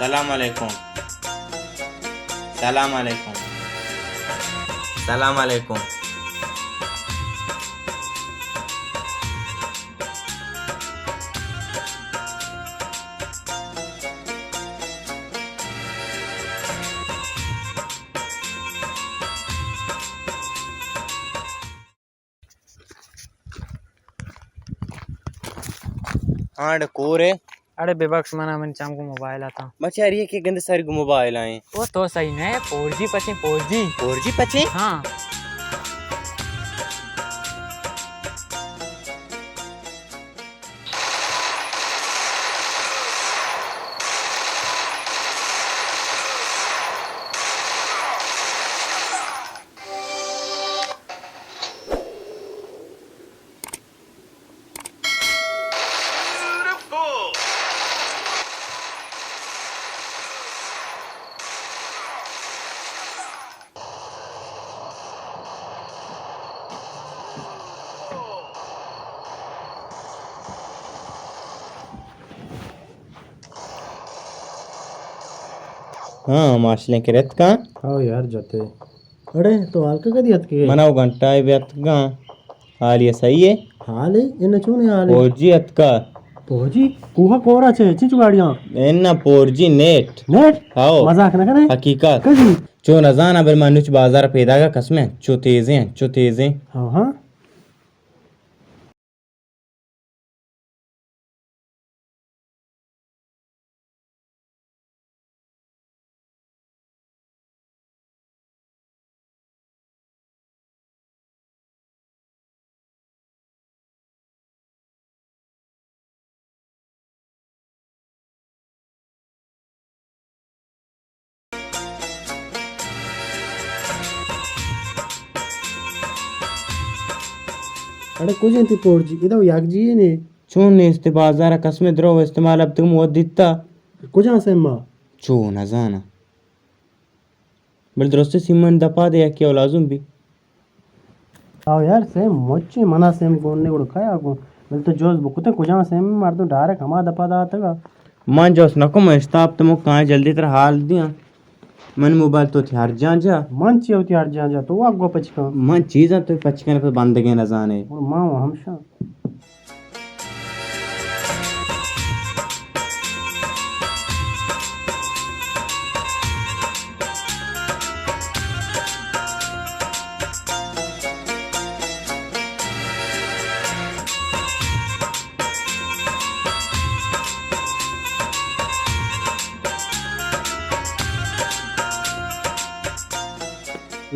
سلام علیکم۔ سلام علیکم۔ سلام علیکم۔ ہاں، اڑے کور ئے۔ اڑے ببخش، منا منی چم گوں موبائل اتاں۔ بچار، اے کہ گندے ساری گوں موبائل آئیں۔ او تو صحیح نہ ئے، فور جی پچیں، فور جی۔ فور جی پچیں؟ ہاں۔ ہاں، ماشلیں کرت کن۔ ہاں یار، جتے۔ اڑے، تو حال کا کدی اتکے؟ منا او گھنٹہ ئے بیت گاں۔ حالی صحیح ئے؟ حالی؟ انہ چون ئے حالی؟ فور جی اتکا۔ فور جی؟ کوہ کورا چے؟ چنچو گاڑیاں؟ انہ فور جی نیٹ۔ نیٹ؟ ہاؤ۔ مذاق نہ کنے؟ حقیقت۔ کدی؟ چو نزاناں، بل من نچ بازار پیداگا قسمیں۔ چو تیزیں، چو تیزیں۔ ہاں ہاں۔ اڑے کجیں تئی فور جی؟ ادا یک جی ئے نے۔ چون نیست؟ بازار قسم درو استعمال اب تک مو دیتا۔ کجا سم ما؟ چو نزاناں۔ بل درست سیمن دپا دے یکی او لازم بی۔ او یار، سیم مچی منا سیم گون نے گڑ کیا گون۔ بل تو جوز بکتے کجا سیم مردم ڈائریکٹ ہما دپا داتگا۔ من جوز نکم، اشتاپ تو مو کان جلدی تر حال دیاں۔ من موبائل تو تھی ہر جان جا۔ من چی ہوتی ہر جان جا؟ تو واک گو پچ کن۔ من چیزاں تو پچ کن پر بندگے نہ زانے۔ گڑ ما ہمشاں۔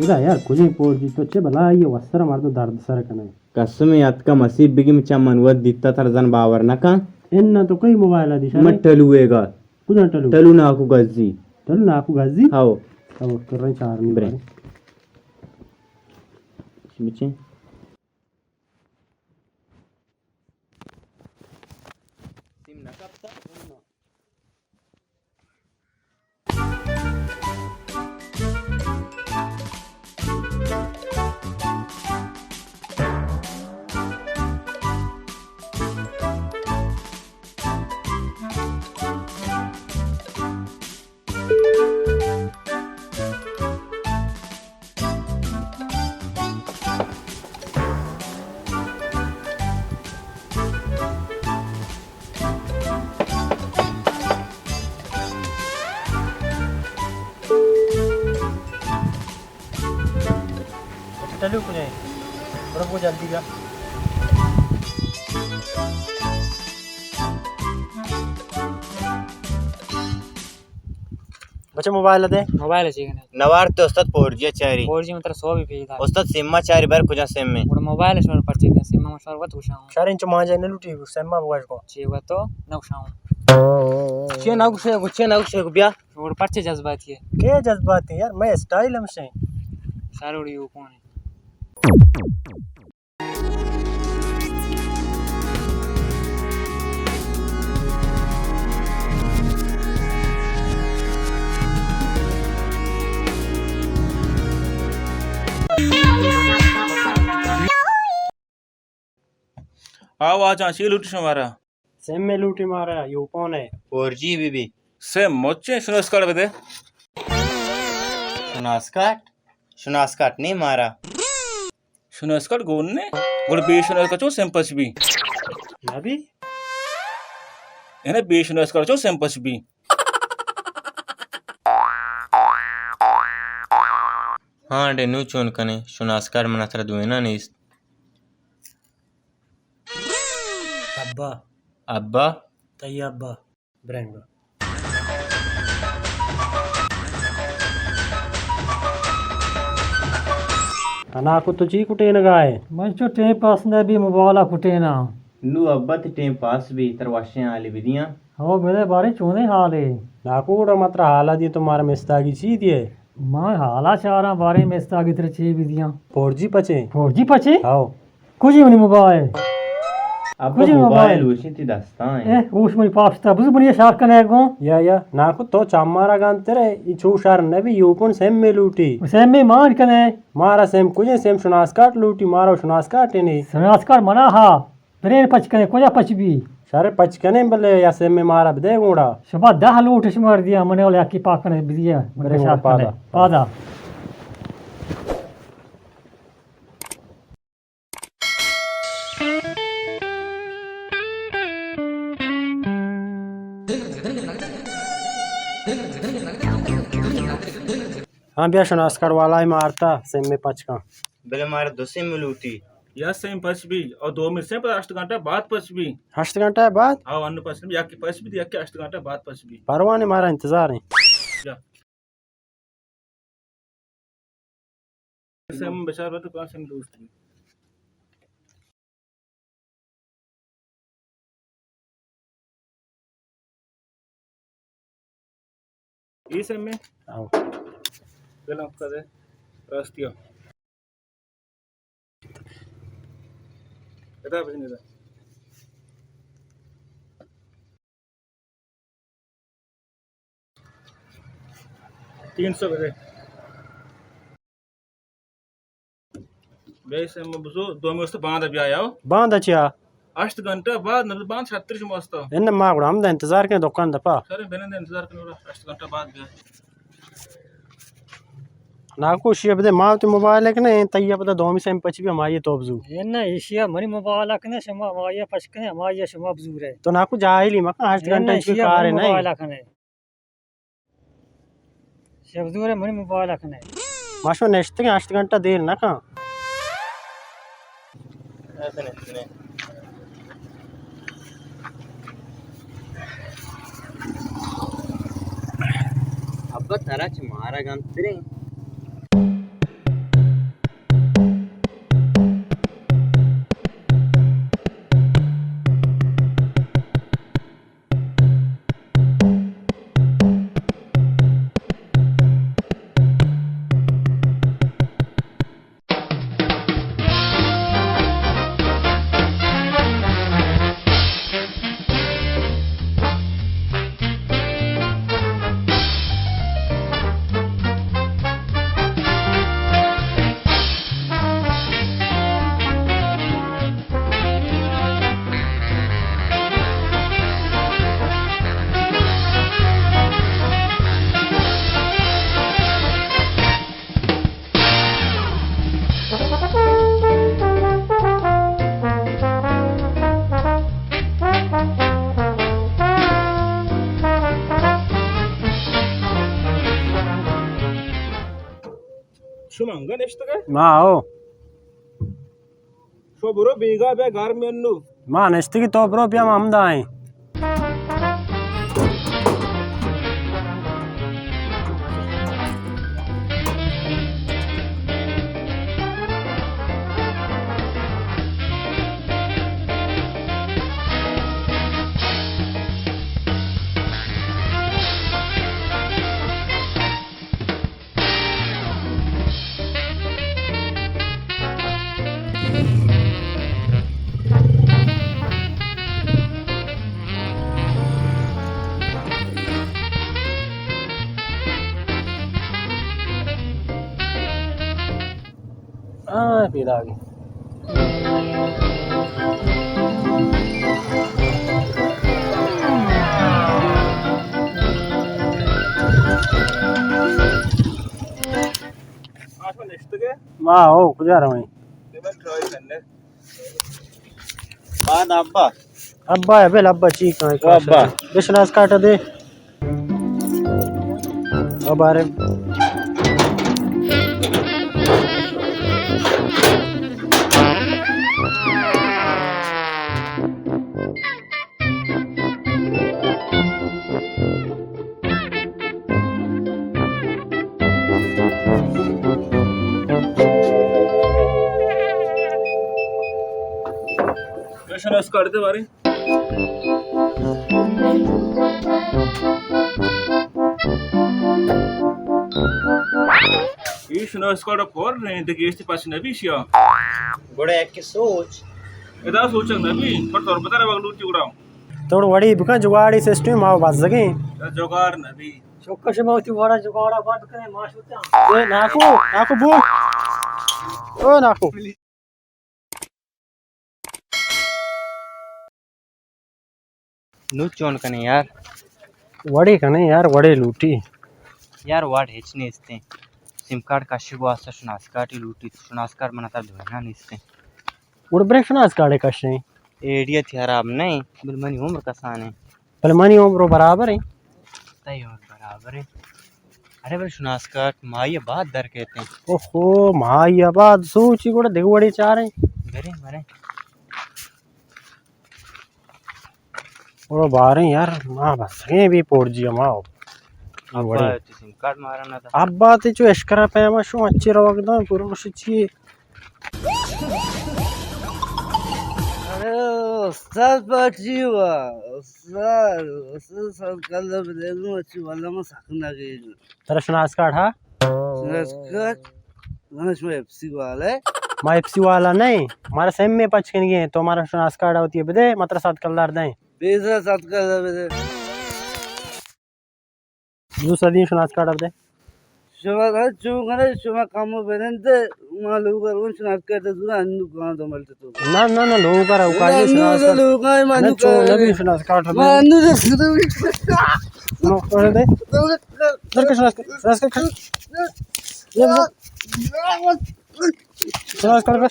ادا یار کجیں فور جی؟ تو چے بلائی ئے، وسر مردم درد سر کنے۔ قسم اتکا مسیب بگی، من چم من وت دیتا تر زن باور نکن۔ انہ تو کئی موبائل دی؟ من ٹلو ئے گا۔ کجا ٹلو؟ ٹلو ناکو گزی۔ ٹلو ناکو گزی؟ ہاو۔ ہاو، کرن چار نی برے۔ بچے۔ سیم نہ کپتا؟ ٹلو کجا ئے؟ برو بگو جلدی بیا۔ بچہ موبائل دے۔ موبائل چی کنے؟ نوار تے استاد فور جی چاری۔ فور جی مطلب سو بھی پیدا۔ استاد سیما چاری بر کجا سیم میں؟ گڑا موبائل شمار پرچے دے، سیما مشوار وت گوشاں۔ شار انچو مانجا نہ لوٹی، سیما بگوش کو۔ چی گو تو نہ گوشاں۔ چی نہ گوشے گو، چی نہ گوشے گو، بیا۔ اور پرچے جذباتی ئے؟ کے جذباتی یار، میں اسٹائل ہم سے۔ ساروڑی ہو کون ہے؟ آ واجہ، چی لوٹی شمارا؟ سم لوٹی مارا، یوپون ہے۔ Four G B B. SIM مچیں، شناس کارڈ بدے۔ شناس کارڈ؟ شناس کارڈ نیں مارا۔ شناس کارڈ گون نے؟ گڑا بے شناس کارڈ چون سم پچ بی؟ نہ بی؟ اے نا، بے شناس کارڈ چون سم پچ بی؟ ہاں ڈے، نوں چون کنے؟ شناس کارڈ منا ترا دوئیناں نیست۔ ابا۔ ابا؟ تئی ابا۔ برنگ۔ اناکو تو چی کٹینگا ئے؟ من چو ٹیم پاس نہ بی، موبائل ءَ کٹیناں۔ نوں ابا تئی ٹیم پاس بی، ترا وشیں حالے بدیاں۔ ہو، بدے باریں چونیں حالے؟ ناکو گڑا ما ترا حالا دی، تو مارا مستاگی چی دیئے؟ ما حالا چاراں، باریں مستاگی ترا چی بدیاں؟ فور جی پچے؟ فور جی پچے؟ ہاؤ۔ کجی منی موبائل؟ ابا کجی موبائل؟ موبائل ہوشی تئی دستا ایں۔ اے، ہوش منی پاشتا، بزو منی شار کنے گوں۔ یا، یا، ناکو تو چمارا گانترے، ای چو شر نبی، یوپن سم میں لوٹی۔ سم میں مان کنے۔ مارا سم کجے، سم شناس کارڈ لوٹی، مارا شناس کارڈ نے۔ شناس کارڈ منا ہا۔ برین پچ کنے، کجا پچ بی؟ شر پچ کنے بلے یا سم مارا بدے گوڑا۔ شما دہ لوٹ شمار دیا، منے ولا یکی پاک کنے بدیا، من برے گوڑا پادا۔ پادا۔ ہاں بیا شناس کارڈ والا ءَ مارتا، سم میں پچ کن۔ بلے مارا دو سم لوٹی۔ یا سم پچ بی، او دومی سم پہ ہشت گھنٹہ بعد پچ بی۔ ہشت گھنٹہ بعد؟ ہاں، انو پچ بی، یکی پچ بی، یکی ہشت گھنٹہ بعد پچ بی۔ پرواہ نے، مارا انتظار ایں۔ یا۔ سم بچار بتو کون سم دوست بی۔ اے سم میں؟ آؤ۔ بلان کدے؟ راستی ہو۔ ادا بجنے دا۔ تین سو بدے۔ بے سم بزو، دومی واسطہ باندا بیا یاو۔ باندا چیا؟ ہشت گھنٹہ بعد، نہ باندا چھتریش واسطہ۔ ان ما گڑا ہمدا انتظار کنے دکان دپا۔ سر بنند انتظار کنے، ہشت گھنٹہ بعد بیا۔ ناکو، ایشی ءَ بدے، ما وتی موبائل ءَ کنے، تئی ءَ پدا دومی سم پچ بی، ہمائی ءَ تو بزو۔ اے نہ، ایشی ءَ منی موبائل ءَ کنے، شما ہمائی ءَ پچ کنے، ہمائی ءَ شما بزورے۔ تو ناکو جاہلی مکن، ہشت گھنٹہ ایشی ءَ چکارے منی نہیں۔ موبائل ءَ کنے۔ شما بزورے منی موبائل ءَ کنے۔ ما شما نشتگیں، ہشت گھنٹہ دیر نہ کن۔ ابا ترا چہ مارا گنتریں۔ شما انگا نشتگے؟ ما او۔ شو برو بیگا بیا گرم انو۔ ما نشتگی، تو برو بیا، ما ہمدا ایں۔ آ، پیداگی۔ نشتگے؟ ما ہو، کجا رویں؟ بعد ابا۔ ابا ہے، بل ابا چی کائیں؟ او ابا۔ بشناس کارڈ دے۔ ابارے۔ شناس کارڈ دے بارے۔ اے شناس کارڈ پر نہیں، دگہ اشتی پاس نبی شیا۔ گڑا یک سوچ۔ ادا سوچگ نبی، پر تور پتہ رہا لوٹی گڑا۔ توڑ وڑی بکن جگاڑی سسٹم ما بزگیں۔ جگاڑ نبی۔ چوکش ما وتی وڑا جگاڑا بند کریں، ما شوتاں۔ اے ناکو، ناکو بو۔ او ناکو۔ نوں چون کنیں یار؟ وڑے کنیں یار، وڑے لوٹی۔ یار وڑ ہچ نیستیں۔ سم کارڈ کشگ واسطہ شناس کارڈ لوٹی، شناس کارڈ منا ترا دوئیناں نیستیں۔ گڑا بریں شناس کارڈ کشیں۔ ایڈیا تئی حراب نہ ایں، بل منی عمر کسانیں۔ بل منی عمر برابر ایں۔ تئی عمر برابر ایں۔ ارے بل شناس کارڈ ماہی بعد در کیتیں۔ اوہو، ماہی بعد سوچی گڑا دگہ وڑے چاریں۔ بریں، بریں۔ گڑا باریں یار، ما بسگیں بی پور جی ما۔ ابا، وڑے۔ تئی سم کارڈ مارا نہ دا۔ ابا تئی چو اشکرا پیما شو اچھی روگ داں، پورا مش چی۔ ارے استاد پارٹی وا، استاد، استاد سر کلا بدے گو اچھی والا ما سکنا گئی۔ ترا شناس کارڈ ہا؟ شناس کارڈ؟ من شما ایف سی والا ہے۔ ما ایف سی والا نہیں، مارا سم میں پچ کنگی ہیں، تو مارا شناس کارڈ ہوتی ہے بدے، ما ترا سات کلدار دیں۔ بیزا سات کلدار بدے۔ دو سدی شناس کارڈ بدے۔ شما چون کنے، شما کم بنند، ما لوگ رون شناس کارڈ زورا انو گاں دمل تو۔ نہ، نہ، نہ، لوگ پر اوکا انو شناس کارڈ۔ لوگ آئے ما نہ، انو چون نبی شناس کارڈ۔ ما انو دے۔ نو، کر دے۔ درکش راست کر، راست کر، کر۔ راست کر، کر۔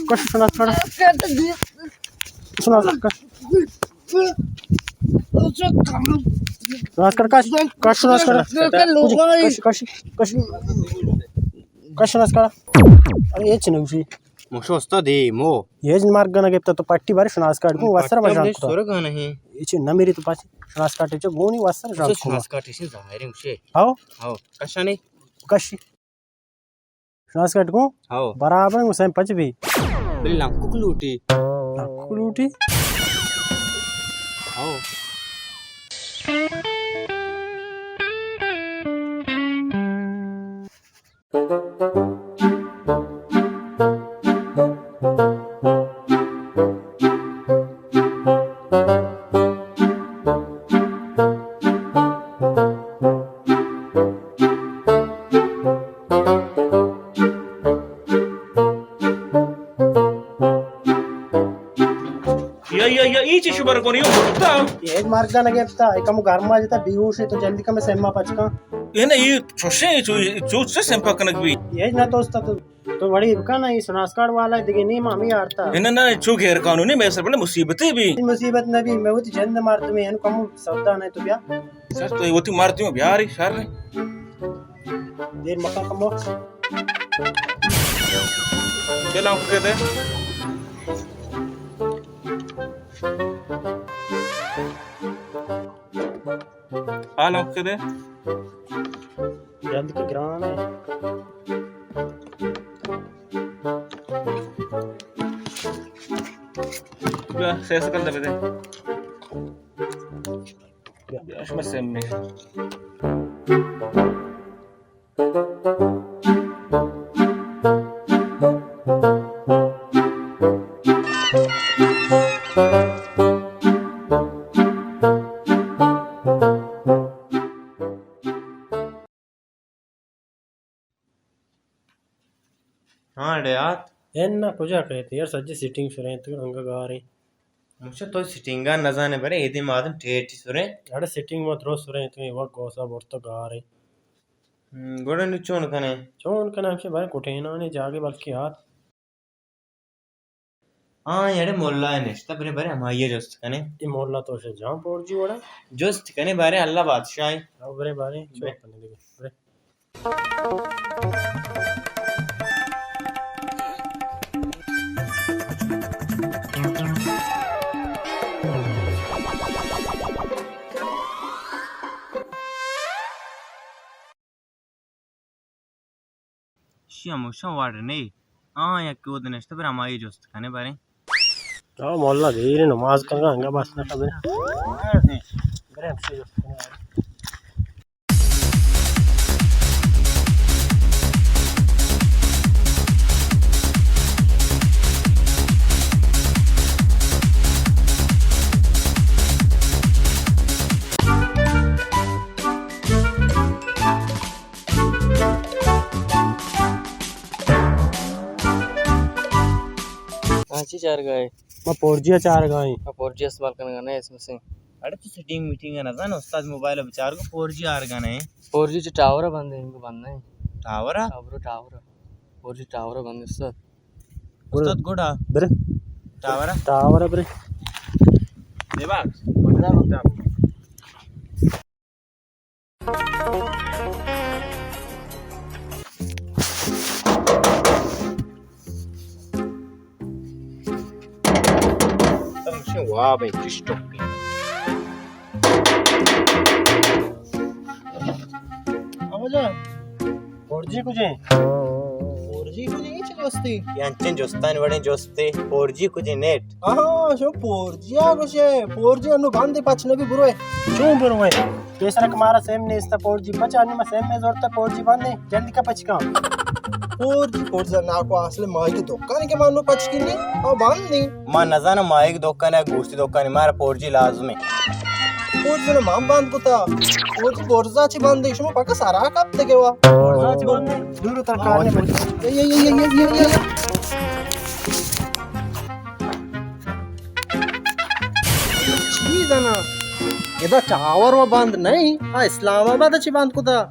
کش، راست کر۔ راست کر، کش۔ راست کر، کش۔ کش، راست کر۔ کش، کش، کش۔ کش، راست کر۔ ارے، یہ چنوشی۔ مشو استاد اے مو۔ یہ جن مارگ نہ گپتا تو پٹی بارے شناس کارڈ کو وسر پٹی مجان ہم کو۔ سرگ نہیں۔ یہ چھ نہ میری تو پاس شناس کارڈ چھ گونی وسر جان کو۔ شناس کارڈ چھ ظاہر ہے مشے۔ ہاؤ۔ ہاؤ۔ کشا نہیں۔ کشی۔ شناس کارڈ کو؟ ہاؤ۔ برابر ہے، حسین پچ بھی۔ بل لانکو کلوٹی۔ لانکو کلوٹی؟ ہاؤ۔ یا، یا، یا، ای چی شبر کنی؟ او مرتا۔ یہ مارگا نہ گپتا، یہ کم گرما جتا، بیہوش ہے، تو جلدی کم سیما پچکا۔ یہ نہ، یہ چوشے، چو، چو سے سیمپا کنک بھی۔ یہ نہ تو استا تو، تو وڑی بکا نا، یہ شناس کارڈ والا ہے، دیگه نیم ہمیں آرتا۔ یہ نہ، نہ، چو غیر قانونی، میں سر بڑے مصیبت ہے بھی۔ مصیبت نہ بھی، میں وہ تو جند مارتا، میں انو کم سودا نہیں تو بیا۔ سر تو یہ وہ تو مارتی ہوں، بیا رہی، شر۔ دیر مکن کمو۔ چلا اوکے دے۔ حال اوکے دے۔ جلد کی گران ہے۔ بیا، سیس کر دے بدے۔ بیا، شما سیمی۔ ہاں، اڑے آت۔ اے نہ، کجا کئیت یار، سجی سیٹنگ شریں تو انگا گاریں۔ مچا تو سیٹنگا نزانے برے، ایدے مادم ٹیٹی سرے۔ اڑے سیٹنگ ما درست سرے، تو اے وقت گوسا برتا گارے۔ ہم، گڑا نو چون کنے؟ چون کنے ہمشے برے کٹینانی جاگے بلکہ آت۔ ہاں، اڑے مولا نشتا، برے برے ہمائی جست کنے۔ اے مولا تو شے جان پور جی وڑا۔ جست کنے برے اللہ بادشاہ۔ او برے برے، چون کنے دیگه۔ برے۔ شی ہموشاں وڑ نے۔ آ، یک اود نشتہ، برے ہمائی جست کنے برے۔ تو مولا دیر نماز کنگا، انگا بس نہ برے۔ برے ہمشی جست کنے۔ آ چی چارگا ئے؟ ما فور جی ءَ چارگا ایں۔ ما فور جی استعمال کنگا نہ، ایس ایم ایس ایں۔ اڑے تو سیٹنگ میٹنگ ءَ نہ زان، استاد موبائل ءَ بچار گو فور جی آرگا نہ۔ فور جی چہ ٹاور ءَ بند ایں، انگو بند نہ۔ ٹاور ءَ؟ ابرو ٹاور ءَ۔ فور جی ٹاور ءَ بند استاد۔ استاد گوڈا۔ برے۔ ٹاور ءَ؟ ٹاور ءَ برے۔ دیبا۔ تمشے واب ایں، چش ٹوکی۔ ابا جان، فور جی کجے؟ فور جی کجے؟ اے چے جستے؟ اے انچیں جستانی وڑیں جستے، فور جی کجے نیٹ؟ آہا، شو فور جی آ گوشے، فور جی انو بندے، پچ نبی، بروے۔ چون بروے؟ پیسرا کہ مارا سیم نیست، فور جی پچ، انی ما سیم میں زورتا، فور جی بندے، جلدی کا پچ کا۔ فور جی برزا ناکو، اصل ماہیگ دکانے کہ ما انو پچ کنی، او بندے۔ ما نزاناں ماہیگ دکانے، گوشتی دکانے، مارا فور جی لازم ایں۔ فور جی نہ ما بند کتا۔ فور جی برزا چی بندے، شما پکا سرا کپتگے وا۔ برزا چی بندے؟ دور تر کار نے۔ اے، اے، اے۔ چی زنا؟ ادا ٹاور و بند نہ ایں؟ آ اسلام آباد چی بند کتا؟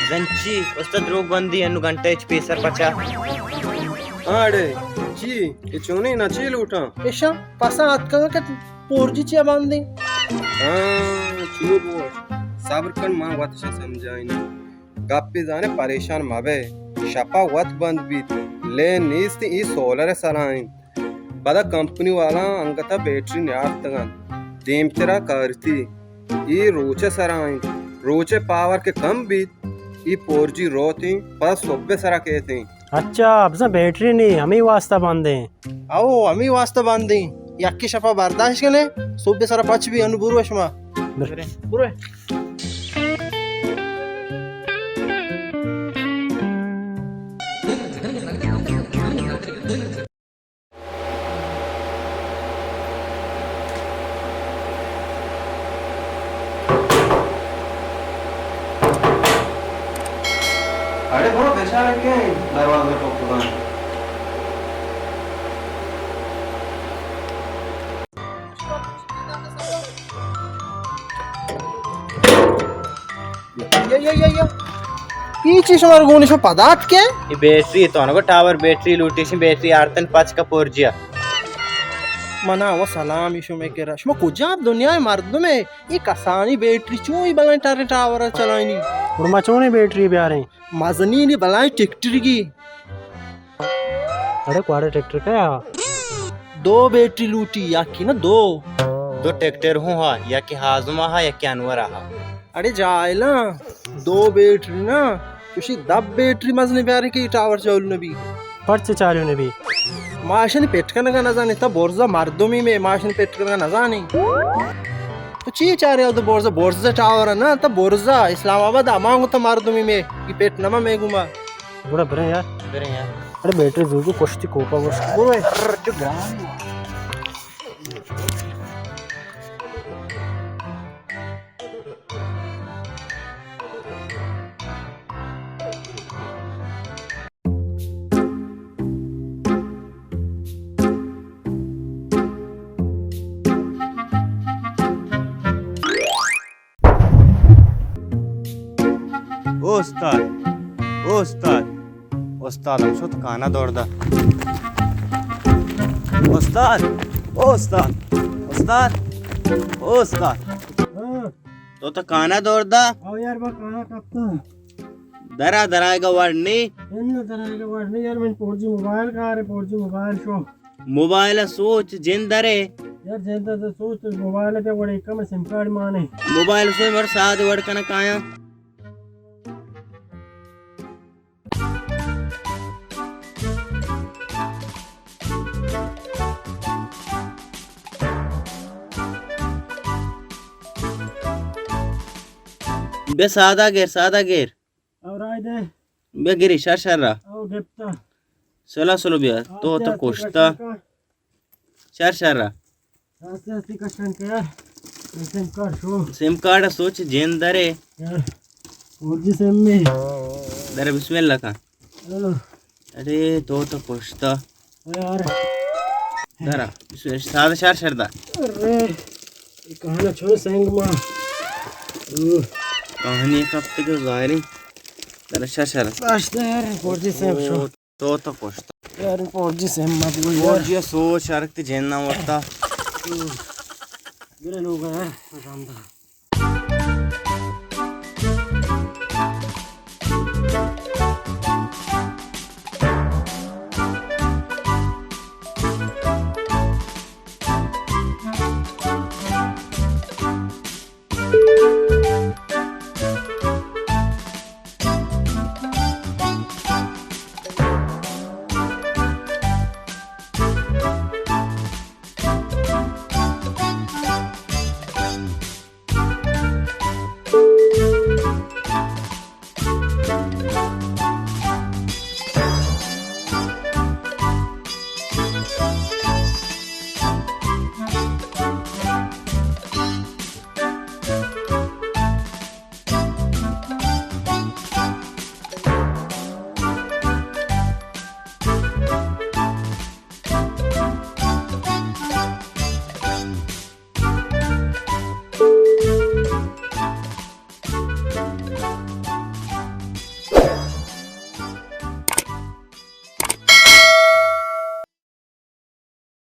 زنچی، استاد دروگ بندی، انو گھنٹہ چ پیسر پچا۔ آڑے، چی؟ اے چونے نہ چی لوٹاں؟ ایشاں پسا اتکا کہ فور جی چیا بندیں؟ ہاں، چو بوش۔ صبر کن، ما وت شا سمجھائیں۔ گپے زانے، پریشان مبے۔ شپا وت بند بیت۔ لین نیست، اے سولر سرا انت۔ پدا کمپنی والا انگتا بیٹری نیارتگن۔ دیمترا کارتی۔ اے روچ سرا انت۔ روچ پاور کہ کم بیت، اے فور جی روتیں، پدا صبح سرا کیتیں۔ اچھا، بزاں بیٹری نی، ہمے واسطہ بند ایں۔ او، ہمے واسطہ بند ایں۔ یکے شپا برداشت کنے، صبح سرا پچ بی، انو برو شما۔ بر۔ برو۔ اڑے برو بچار کہ دروازہ ٹوک کن۔ یا، یا، یا، یا۔ اے چی شمارا گون شو پدا اتکے؟ اے بیٹری تو انگو ٹاور بیٹری لوٹی، شی بیٹری آرتن پچ کا فور جی آ۔ منا و سلام شمے کرا۔ شما کجا دنیا مردمے؟ اے کسانی بیٹری چون اے بلائیں ٹر ٹاور چلائنی؟ گڑا ما چونیں بیٹری بیاریں؟ مزنیں بلائیں ٹریکٹر گی۔ اڑے کوڑے ٹریکٹر کا ہا؟ دو بیٹری لوٹی، یکی نہ دو۔ دو ٹریکٹر ہوں ہا، یکی ہاضمہ ہا، یکی انور ہا۔ اڑے جاہلاں، دو بیٹری نا، چوشی دب بیٹری مزنیں بیارے کہ ٹاور چالو نبی۔ پرچے چالو نبی؟ ماشین پٹ کنگا نزانے، تا برزا مردمی میں ماشین پٹ کنگا نزانے۔ تو چی چارے او تو برزا، برزا ٹاور نا، تا برزا اسلام آباد امانگو تا مردمی میں، یہ پٹ نما میں گما۔ گڑا بریں یار۔ بریں یار۔ اڑے بیٹری زور کو کشتی کوپا گوشت۔ برو اے۔ جو گران۔ او استاد، او استاد، استاد ہم شت کانا دور دا۔ استاد، او استاد، استاد، او استاد۔ ہاں۔ تو تو کانا دور دا؟ او یار، با کانا کپتا۔ درا، درائے گا وڑ نی۔ انو درائے گا وڑ نی یار، من فور جی موبائل کارے، فور جی موبائل شو۔ موبائل سوچ جن درے۔ یار جن در سوچ تو موبائل تے وڑے کم سم کارڈ مانے۔ موبائل سوچ مر ساد وڑ کنا کایا۔ بے سادہ گیر، سادہ گیر۔ او رائے دے۔ بے گری شر شر را۔ او گپتا۔ سلو سلو بیا، تو آستے تو آستے کشتا۔ کشن کا۔ شر شر را۔ آستے آستے کشن کا۔ سم کارڈ شو۔ سم کارڈ سوچ جن درے۔ یار، فور جی سم میں۔ در بسم اللہ کا۔ ہاں۔ ارے تو تو کشتا۔ یار۔ درا، سادہ شر شر دا۔ ارے، یہ کہانا چھوڑ سنگ ما۔ اوہ۔ کہانی کب تک ظاہری۔ درا شر شر۔ داشت یار، فور جی سم شو۔ تو تو کشتا۔ یار، فور جی سم ما بول فور یار۔ جی سو شرک تے جن نہ وتا۔ اوہ۔ میرے لوگ ہیں، رندا۔